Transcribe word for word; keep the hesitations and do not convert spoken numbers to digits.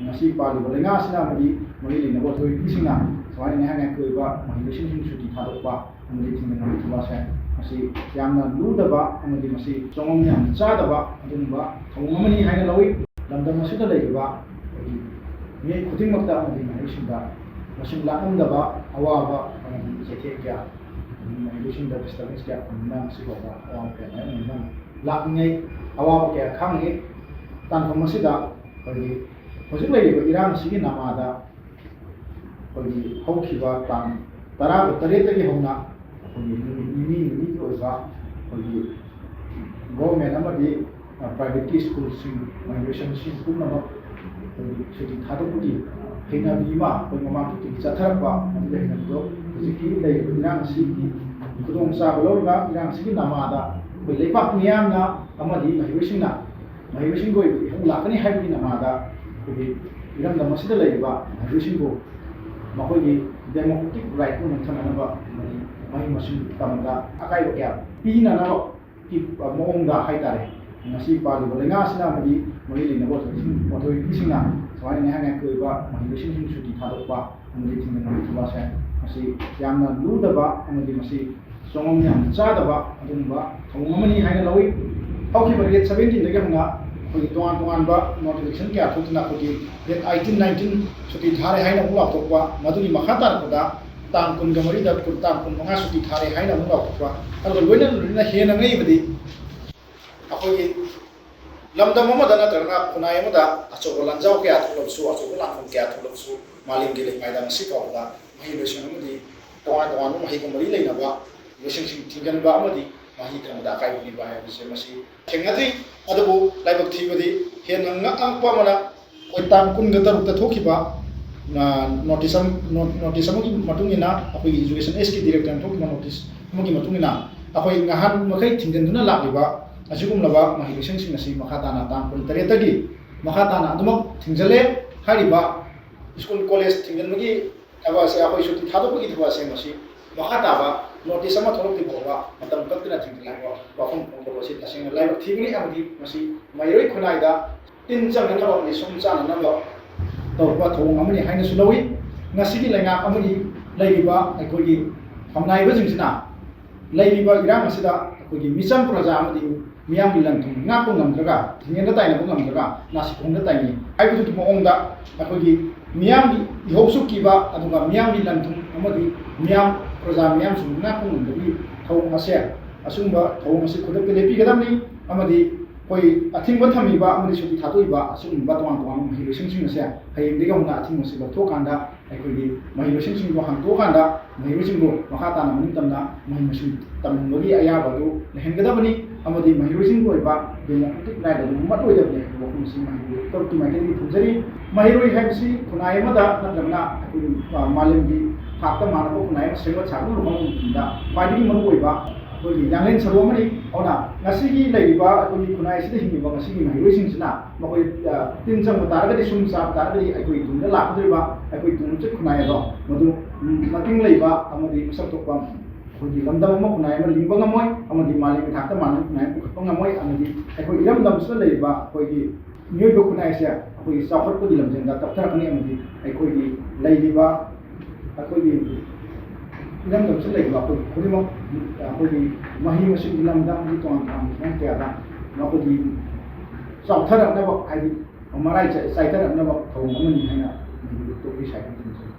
ꯉꯁꯤ ꯄꯥꯜꯂꯤꯕ ꯂꯩꯉꯥꯛ ꯑꯁꯤꯅ ꯑꯃꯗꯤ ꯃꯔꯤ ꯂꯩꯅꯕ ꯑꯣꯊꯣꯔꯤꯇꯤꯁꯤꯡꯅ ꯁꯨꯃꯥꯏꯅ ꯉꯥꯏꯍꯥꯛ ꯉꯥꯏꯍꯥꯛꯀꯤ ꯑꯣꯏꯕ ꯃꯍꯩꯔꯣꯏꯁꯤꯡ ꯁꯨꯇꯤ ꯊꯥꯗꯣꯛꯄ ꯑꯃꯗꯤ ꯊꯤꯡꯖꯤꯟꯕꯒꯤ ꯊꯕꯛ ꯑꯁꯦ, ꯃꯁꯤ ꯌꯥꯝꯅ ꯂꯨꯗꯕ ꯑꯃꯗꯤ ꯃꯁꯤ ꯆꯥꯡꯌꯦꯡ ꯌꯥꯝꯅ ꯆꯥꯗꯕ ꯑꯗꯨꯒꯨꯝꯕ ꯊꯧꯑꯣꯡ ꯑꯃꯅꯤ ꯍꯥꯏꯅ ꯂꯧꯏ꯫ ꯂꯝꯗꯝ ꯑꯁꯤꯗ ꯂꯩꯔꯤꯕ ꯑꯩꯈꯣꯏꯒꯤ ꯃꯤꯑꯣꯏ ꯈꯨꯗꯤꯡꯃꯛꯇ ꯑꯃꯗꯤ ꯃꯍꯩꯔꯣꯏꯁꯤꯡꯗ ꯃꯁꯤꯡ ꯂꯥꯛꯂꯝꯗꯕ ꯑꯋꯥꯕ ꯑꯃꯗꯤ ꯆꯩꯊꯦꯡ ꯀꯌꯥ, ꯃꯍꯩꯔꯣꯏꯁꯤꯡꯗ disturbance ꯀꯌꯥ ꯐꯪꯗꯨꯅ ꯉꯁꯤ ꯐꯥꯎꯕ ꯑꯋꯥꯕ ꯀꯌꯥ ꯃꯥꯌꯣꯛꯅꯗꯨꯅ ꯂꯥꯛꯂꯤꯉꯩ, ꯑꯋꯥꯕ ꯀꯌꯥ ꯈꯥꯡꯂꯤꯉꯩ ꯇꯥꯟꯐꯝ ꯑꯁꯤꯗ ꯑꯩꯈꯣꯏꯒꯤ ꯍꯧꯖꯤꯛ ꯂꯩꯔꯤꯕ ꯏꯔꯥꯡ ꯑꯁꯤꯒꯤ ꯅꯃꯥꯗ ꯑꯩꯈꯣꯏꯒꯤ ꯍꯧꯈꯤꯕ ꯇꯥꯡ ꯇꯔꯥꯒ ꯇꯔꯦꯠꯇꯒꯤ ꯍꯧꯅ ꯑꯩꯈꯣꯏꯒꯤ ꯅꯨꯃꯤꯠ ꯅꯤꯅꯤ ꯅꯤꯅꯤꯒꯤ ꯑꯣꯏꯕ ꯑꯩꯈꯣꯏꯒꯤ government ꯑꯃꯗꯤ privateꯀꯤ schoolꯁꯤꯡ, ꯃꯍꯩꯔꯣꯏꯁꯪꯁꯤꯡ ꯄꯨꯝꯅꯃꯛ ꯑꯩꯈꯣꯏꯒꯤ ꯁꯨꯇꯤ ꯊꯥꯗꯣꯛꯄꯒꯤ ꯍꯩꯅꯕꯤ ꯑꯃ ꯑꯩꯈꯣꯏ ꯃꯃꯥꯡ ꯆꯍꯤꯗꯒꯤ ꯆꯠꯊꯔꯛꯄ ꯑꯗꯨꯒꯤ ꯍꯩꯅꯕꯤꯗꯣ ꯍꯧꯖꯤꯛꯀꯤ ꯂꯩꯔꯤꯕ ꯏꯔꯥꯡ ꯑꯁꯤꯒꯤ ꯈꯨꯗꯣꯡꯆꯥꯕ ꯂꯧꯔꯒ ꯏꯔꯥꯡ ꯑꯁꯤꯒꯤ ꯅꯃꯥꯗ ꯑꯩꯈꯣꯏ ꯂꯩꯕꯥꯛ ꯃꯤꯌꯥꯝꯅ ꯑꯃꯗꯤ ꯃꯍꯩꯔꯣꯏꯁꯤꯡꯅ ꯃꯍꯩꯔꯣꯏꯁꯤꯡꯒꯤ ꯑꯣꯏꯕ ꯏꯍꯧ ꯂꯥꯛꯀꯅꯤ ꯍꯥꯏꯕꯒꯤ ꯅꯃꯥꯗ ꯑꯩꯈꯣꯏꯒꯤ ꯏꯔꯝꯗꯝ ꯑꯁꯤꯗ ꯂꯩꯔꯤꯕ ꯃꯍꯩꯔꯣꯏꯁꯤꯡꯕꯨ ꯃꯈꯣꯏꯒꯤ democratic rightꯄꯨ ꯃꯨꯟꯊꯅꯅꯕ ꯑꯃꯗꯤ ꯃꯍꯩ ꯃꯁꯤꯡ ꯇꯝꯕꯗ ꯑꯀꯥꯏꯕ ꯀꯌꯥ ꯄꯤꯅꯅꯕꯒꯤ ꯃꯑꯣꯡꯗ ꯍꯥꯏꯇꯥꯔꯦ, ꯉꯁꯤ ꯄꯥꯜꯂꯤꯕ ꯂꯩꯉꯥꯛ ꯑꯁꯤꯅ ꯑꯃꯗꯤ ꯃꯔꯤ ꯂꯩꯅꯕ ꯑꯣꯊꯣꯔꯤꯇꯤꯁꯤꯡ, ꯑꯣꯊꯣꯔꯤꯇꯤꯁꯤꯡꯅ ꯁꯨꯃꯥꯏꯅ ꯉꯥꯏꯍꯥꯛ ꯉꯥꯏꯍꯥꯛꯀꯤ ꯑꯣꯏꯕ ꯃꯍꯩꯔꯣꯏꯁꯤꯡꯁꯤꯡ ꯁꯨꯇꯤ ꯊꯥꯗꯣꯛꯄ ꯑꯃꯗꯤ ꯊꯤꯡꯖꯤꯟꯕꯒꯤ ꯊꯕꯛ ꯑꯁꯦ ꯃꯁꯤ ꯌꯥꯝꯅ ꯂꯨꯗꯕ ꯑꯃꯗꯤ ꯃꯁꯤ ꯆꯥꯡꯌꯦꯡ ꯌꯥꯝꯅ ꯆꯥꯗꯕ ꯑꯗꯨꯒꯨꯝꯕ ꯊꯧꯑꯣꯡ ꯑꯃꯅꯤ ꯍꯥꯏꯅ ꯂꯧꯏ꯫ ꯍꯧꯈꯤꯕ date seventeenꯗꯒꯤ ꯍꯧꯅ ꯑꯩꯈꯣꯏꯒꯤ ꯇꯣꯉꯥꯟ ꯇꯣꯉꯥꯟꯕ notification ꯀꯌꯥ ꯊꯣꯛꯇꯨꯅ ꯑꯩꯈꯣꯏꯒꯤ date eighteen nineteen ꯁꯨꯇꯤ ꯊꯥꯔꯦ ꯍꯥꯏꯅ ꯑꯃꯨꯛ ꯂꯥꯎꯊꯣꯛꯄ, ꯃꯗꯨꯒꯤ ꯃꯈꯥ ꯇꯥꯔꯛꯄꯗ ꯇꯥꯡ ꯀꯨꯟꯒ ꯃꯔꯤꯗ ꯀꯨꯟ, ꯇꯥꯡ ꯀꯨꯟꯃꯉꯥ ꯁꯨꯇꯤ ꯊꯥꯔꯦ ꯍꯥꯏꯅ ꯑꯃꯨꯛ ꯂꯥꯎꯊꯣꯛꯄ, ꯑꯗꯨꯒ ꯂꯣꯏꯅ ꯂꯣꯏꯅꯅ ꯍꯦꯟꯅ ꯉꯛꯏꯕꯗꯤ ꯑꯩꯈꯣꯏꯒꯤ ꯂꯝꯗꯝ ꯑꯃꯗ ꯅꯠꯇ꯭ꯔꯒꯅ ꯈꯨꯟꯅꯥꯏ ꯑꯃꯗ ꯑꯆꯧꯕ ꯂꯥꯟꯖꯥꯎ ꯀꯌꯥ ꯊꯣꯛꯂꯕꯁꯨ, ꯑꯆꯧꯕ ꯂꯥꯟꯐꯝ ꯀꯌꯥ ꯊꯣꯛꯂꯕꯁꯨ, ꯃꯥꯂꯦꯝꯒꯤ ꯂꯩꯃꯥꯏꯗ ꯉꯁꯤ ꯐꯥꯎꯕꯗ ꯃꯍꯩ ꯂꯣꯏꯁꯪ ꯑꯃꯗꯤ ꯇꯣꯉꯥꯟ ꯇꯣꯉꯥꯟꯕ ꯃꯍꯩꯒ ꯃꯔꯤ ꯂꯩꯅꯕ ꯂꯣꯏꯁꯪꯁꯤꯡ ꯊꯤꯡꯖꯤꯟꯕ ꯑꯃꯗꯤ ꯃꯍꯩ ꯇꯝꯕꯗ ꯑꯀꯥꯏꯕ ꯄꯤꯕ ꯍꯥꯏꯕꯁꯦ ꯃꯁꯤ ꯊꯦꯡꯅꯗ꯭ꯔꯤ꯫ ꯑꯗꯨꯕꯨ ꯂꯥꯏꯕꯛ ꯊꯤꯕꯗꯤ ꯍꯦꯟꯅ ꯉꯛ ꯑꯉꯛꯄ ꯑꯃꯅ, ꯑꯩꯈꯣꯏ ꯇꯥꯡ ꯀꯨꯟꯒ ꯇꯔꯨꯛꯇ ꯊꯣꯛꯈꯤꯕ, ꯑ, notice ꯑꯃ, no-, notice ꯑꯃꯒꯤ ꯃꯇꯨꯡ ꯏꯟꯅ, ꯑꯩꯈꯣꯏꯒꯤ Education Ageꯀꯤ directorꯅ ꯊꯣꯛꯈꯤꯕ notice ꯑꯃꯒꯤ ꯃꯇꯨꯡ ꯏꯟꯅ, ꯑꯩꯈꯣꯏ ꯉꯍꯥꯟ ꯃꯈꯩ ꯊꯤꯡꯖꯤꯟꯗꯨꯅ ꯂꯥꯛꯂꯤꯕ ꯑꯁꯤꯒꯨꯝꯂꯕ ꯃꯍꯩ ꯂꯣꯏꯁꯪꯁꯤꯡ ꯑꯁꯤ ꯃꯈꯥ ꯇꯥꯅ ꯇꯥꯡ ꯀꯨꯟꯇꯔꯦꯠꯇꯒꯤ ꯃꯈꯥ ꯇꯥꯅ ꯑꯗꯨꯃꯛ ꯊꯤꯡꯖꯤꯜꯂꯦ꯫ ꯍꯥꯏꯔꯤꯕ school college ꯊꯤꯡꯖꯤꯟꯕꯒꯤ ꯊꯕꯛ ꯑꯁꯦ, ꯑꯩꯈꯣꯏ ꯁꯨꯇꯤ ꯊꯥꯗꯣꯛꯄꯒꯤ ꯊꯕꯛ ꯑꯁꯦ ꯃꯁꯤ ꯃꯈꯥ ꯇꯥꯕ notice ꯑꯃ ꯊꯣꯛꯂꯛꯇ꯭ꯔꯤ ꯐꯥꯎꯕ ꯃꯇꯝ ꯀꯛꯇꯅ ꯊꯤꯡꯖꯤꯜꯂꯦ ꯍꯥꯏꯕ ꯋꯥꯐꯝ ꯐꯣꯡꯗꯣꯛꯄ ꯑꯁꯤ ꯇꯁꯦꯡꯅ ꯂꯥꯏꯕꯛ ꯊꯤꯕꯅꯤ ꯑꯃꯗꯤ ꯃꯁꯤ ꯃꯍꯩꯔꯣꯏ ꯈꯨꯟꯅꯥꯏꯗ ꯇꯤꯟ ꯆꯪꯅꯅꯕ ꯑꯃꯗꯤ ꯁꯨꯝ ꯆꯥꯅꯅꯕ ꯇꯧꯔꯛꯄ ꯊꯧꯑꯣꯡ ꯑꯃꯅꯤ ꯍꯥꯏꯅꯁꯨ ꯂꯧꯏ꯫ ꯉꯁꯤꯒꯤ ꯂꯩꯉꯥꯛ ꯑꯃꯗꯤ ꯂꯩꯔꯤꯕ ꯑꯩꯈꯣꯏꯒꯤ ꯐꯝꯅꯥꯏꯕꯁꯤꯡꯁꯤꯅ ꯂꯩꯔꯤꯕ ꯏꯔꯥꯡ ꯑꯁꯤꯗ ꯑꯩꯈꯣꯏꯒꯤ ꯃꯤꯆꯝ ꯄ꯭ꯔꯖꯥ ꯑꯃꯗꯤ ꯃꯤꯌꯥꯝꯒꯤ ꯂꯟ ꯊꯨꯝ ꯉꯥꯛꯄ ꯉꯝꯗ꯭ꯔꯒ, ꯊꯤꯡꯖꯤꯟꯗ ꯇꯥꯏꯅꯕ ꯉꯝꯗ꯭ꯔꯒ, ꯅꯥꯁꯤ ꯈꯣꯡꯗ ꯇꯥꯏꯅꯩ ꯍꯥꯏꯕꯗꯨꯒꯤ ꯃꯑꯣꯡꯗ ꯑꯩꯈꯣꯏꯒꯤ ꯃꯤꯌꯥꯝꯒꯤ ꯏꯍꯧꯁꯨ ꯀꯤꯕ, ꯑꯗꯨꯒ ꯃꯤꯌꯥꯝꯒꯤ ꯂꯟ ꯊꯨꯝ ꯑꯃꯗꯤ ꯃꯤꯌꯥꯝ, ꯄ꯭ꯔꯖꯥ ꯃꯤꯌꯥꯝꯁꯤꯡ ꯉꯥꯛꯄ ꯉꯝꯕꯒꯤ ꯊꯧꯑꯣꯡ ꯑꯁꯦ, ꯑꯁꯤꯒꯨꯝꯕ ꯊꯧꯑꯣꯡ ꯑꯁꯤ ꯈꯨꯗꯛꯇ ꯂꯦꯞꯄꯤꯒꯗꯕꯅꯤ꯫ ꯑꯃꯗꯤ ꯑꯩꯈꯣꯏ ꯑꯊꯤꯡꯕ ꯊꯝꯃꯤꯕ ꯑꯃꯗꯤ ꯁꯨꯇꯤ ꯊꯥꯗꯣꯛꯏꯕ ꯑꯁꯤꯒꯨꯝꯕ ꯇꯣꯉꯥꯟ ꯇꯣꯉꯥꯟꯕ ꯃꯍꯩꯔꯣꯏꯁꯤꯡꯁꯤꯡ ꯑꯁꯦ ꯍꯌꯦꯡꯗꯒꯤ ꯍꯧꯅ ꯑꯊꯤꯡꯕꯁꯤ ꯂꯧꯊꯣꯛꯑꯀꯥꯟꯗ ꯑꯩꯈꯣꯏꯒꯤ ꯃꯍꯩꯔꯣꯏꯁꯤꯡꯁꯤꯡꯕꯨ ꯍꯥꯡꯗꯣꯛꯑꯀꯥꯟꯗ ꯃꯍꯩꯔꯣꯏꯁꯤꯡꯕꯨ ꯃꯈꯥ ꯇꯥꯅ ꯃꯅꯤꯡ ꯇꯝꯅ ꯃꯍꯩ ꯃꯁꯤꯡ ꯇꯝꯍꯟꯕꯒꯤ ꯑꯌꯥꯕ ꯑꯗꯨ ꯂꯩꯍꯟꯒꯗꯕꯅꯤ꯫ ꯑꯃꯗꯤ ꯃꯍꯩꯔꯣꯏꯁꯤꯡꯒꯤ ꯑꯣꯏꯕ democratic right ꯑꯗꯨ ꯃꯠꯂꯣꯏꯗꯕꯅꯤ ꯍꯥꯏꯕ ꯋꯥꯐꯝ ꯑꯁꯤ ꯃꯍꯩꯔꯣꯏ ꯇꯔꯨꯛꯀꯤ ꯃꯥꯏꯀꯩꯗꯒꯤ ꯊꯝꯖꯔꯤ꯫ ꯃꯍꯩꯔꯣꯏ ꯍꯥꯏꯕꯁꯤ ꯈꯨꯟꯅꯥꯏ ꯑꯃꯗ ꯅꯠꯇ꯭ꯔꯒꯅ ꯑꯩꯈꯣꯏꯒꯤ, ꯑ, ꯃꯥꯂꯦꯝꯒꯤ ꯊꯥꯛꯇ ꯃꯥꯟꯅꯕ ꯈꯨꯟꯅꯥꯏ ꯑꯃ ꯁꯦꯝꯒꯠ ꯁꯥꯒꯠꯅꯕ ꯍꯣꯠꯅꯕ ꯃꯇꯝꯗ ꯈ꯭ꯋꯥꯏꯗꯒꯤ ꯃꯔꯨꯑꯣꯏꯕ ꯑꯩꯈꯣꯏꯒꯤ ꯌꯥꯡꯂꯦꯟ ꯁꯔꯨ ꯑꯃꯅꯤ꯫ ꯑꯗꯨꯅ ꯉꯁꯤꯒꯤ ꯂꯩꯔꯤꯕ ꯑꯩꯈꯣꯏꯒꯤ ꯈꯨꯟꯅꯥꯏ ꯑꯁꯤꯗ ꯍꯤꯡꯉꯤꯕ ꯉꯁꯤꯒꯤ ꯃꯍꯩꯔꯣꯏꯁꯤꯡꯁꯤꯅ ꯃꯈꯣꯏ, ꯑ, ꯇꯤꯟ ꯆꯪꯕ ꯇꯥꯔꯒꯗꯤ, ꯁꯨꯝ ꯆꯥꯕ ꯇꯥꯔꯒꯗꯤ ꯑꯩꯈꯣꯏꯒꯤ ꯇꯨꯡꯗ ꯂꯥꯛꯀꯗꯧꯔꯤꯕ ꯑꯩꯈꯣꯏꯒꯤ ꯇꯨꯡꯆꯠ ꯈꯨꯟꯅꯥꯏ ꯑꯗꯣ ꯃꯗꯨ, ꯎꯝ, ꯃꯇꯤꯡ ꯂꯩꯕ ꯑꯃꯗꯤ ꯃꯁꯛ ꯊꯣꯛꯄ ꯑꯩꯈꯣꯏꯒꯤ ꯂꯝꯗꯝ ꯑꯃ ꯈꯨꯟꯅꯥꯏ ꯑꯃ ꯂꯤꯡꯕ ꯉꯝꯃꯣꯏ, ꯑꯃꯗꯤ ꯃꯥꯂꯦꯝꯒꯤ ꯊꯥꯛꯇ ꯃꯥꯟꯅꯕ ꯈꯨꯟꯅꯥꯏ ꯑꯃ ꯄꯨꯈꯠꯄ ꯉꯝꯃꯣꯏ, ꯑꯃꯗꯤ ꯑꯩꯈꯣꯏ ꯏꯔꯝꯗꯝꯁꯤꯗ ꯂꯩꯔꯤꯕ ꯑꯩꯈꯣꯏꯒꯤ ꯃꯤꯑꯣꯏꯕ ꯈꯨꯟꯅꯥꯏꯁꯦ ꯑꯩꯈꯣꯏꯒꯤ ꯆꯥꯎꯈꯠꯄꯒꯤ ꯂꯝꯖꯦꯜꯗ ꯇꯞꯊꯔꯛꯀꯅꯤ, ꯑꯃꯗꯤ ꯑꯩꯈꯣꯏꯒꯤ ꯂꯩꯔꯤꯕ ꯑꯩꯈꯣꯏꯒꯤ ꯏꯔꯝꯗꯝꯁꯤꯗ ꯂꯩꯔꯤꯕ ꯑꯩꯈꯣꯏ ꯈꯨꯗꯤꯡꯃꯛ ꯑꯩꯈꯣꯏꯒꯤ ꯃꯍꯩ ꯃꯁꯤꯡꯒꯤ ꯂꯝꯗ ꯑꯃꯗꯤ ꯇꯣꯉꯥꯟ ꯇꯣꯉꯥꯟꯕ ꯍꯤꯔꯝ ꯀꯌꯥꯗ ꯃꯈꯣꯏꯒꯤ ꯆꯥꯎꯊꯔꯛꯅꯕ, ꯍꯥꯏꯗꯤ ꯃꯔꯥꯏ ꯆꯥꯏ-, ꯆꯥꯏꯊꯔꯛꯅꯕ ꯊꯧꯑꯣꯡ ꯑꯃꯅꯤ ꯍꯥꯏꯅ ꯃꯗꯨ ꯇꯣꯛꯄꯤ ꯁꯥꯏ ꯍꯥꯏꯅ ꯊꯝꯖꯒꯦ꯫